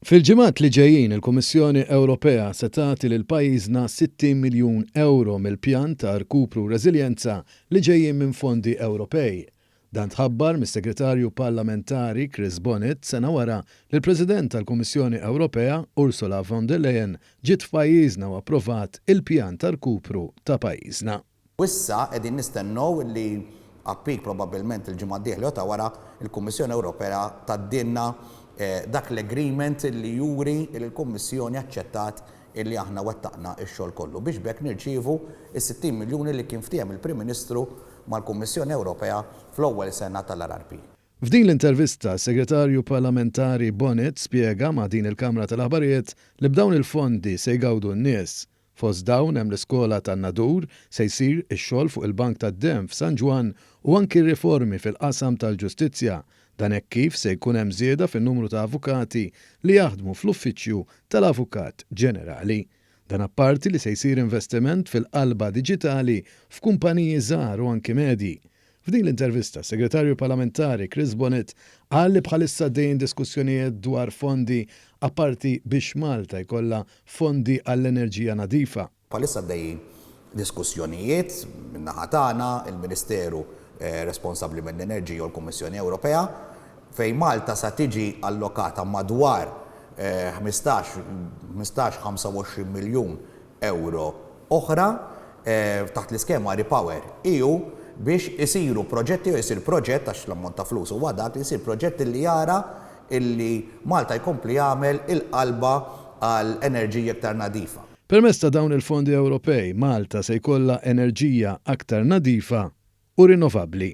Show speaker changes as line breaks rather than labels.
Fil-ġimgħat li ġejjin il-Kummissjoni Ewropea se tagħti lil pajjiżna 60 miljun ewro mill-pjan ta' rkupru u reżiljenza li ġejjin minn fondi Ewropej. Dan tħabbar mis-Segretarju Parlamentari Chris Bonett sena wara li l-President tal-Kummissjoni Ewropea Ursula von der Leyen ġiet f'pajjiżna u approvat il-pjan ta' rkupru ta' pajjiżna.
U issa qegħdin nistennew li a peak probabbilment il-ġimgħa d-dieħla jew ta' wara, il-Kummissjoni Ewropea tgħaddilna dak l-agreement li juri li l-Kummissjoni aċċettat illi aħna wettaqna x-xogħol kollu biex b'hekk nirċievu s-60 miljuni li kien ftiehem il-Prim Ministru mal-Kummissjoni Ewropea fl-ewwel sena tal-RRP.
F'din l-intervista, s-Segretarju Parlamentari Bonett spjega ma' din il-kamra tal-aħbarijiet li b'dawn il-fondi se jgawdu n-nies. Fost dawn hemm l-iskola tan-Nadur, se jsir ix-xogħol fuq il-bank tad-demm f'San Ġwann u anki riformi fil-qasam tal-ġustizzja. Dan hekk kif se jkun hemm żieda fin-numru ta' avukati li jaħdmu fl-uffiċċju tal-Avukat Ġenerali. Dan apparti li se jsir investiment fil-qalba diġitali f'kumpaniji żgħar u anki medji. F'din l-intervista, s-Segretarju Parlamentari Chris Bonett qal li bħalissa għaddejjin diskussjonijiet dwar fondi apparti biex Malta jkollha fondi għall-enerġija nadifa.
Bħalissa għaddejjin diskussjonijiet min-naħa tagħna, il-Ministeru responsabbli mill-Enerġija u l-Kummissjoni Ewropea, fejn Malta sa tiġi allokata madwar 15, 25 miljun ewro oħra taħt l-iskema Repower EU biex isiru proġetti jew isir proġett, għax l-ammont ta' flus huwa dak, li jsir proġett li jara illi Malta jkompli jagħmel il-qalba għal enerġija iktar nadifa.
Permezz ta' dawn il-fondi Ewropej, Malta se jkollha enerġija aktar nadifa u rinnovabbli.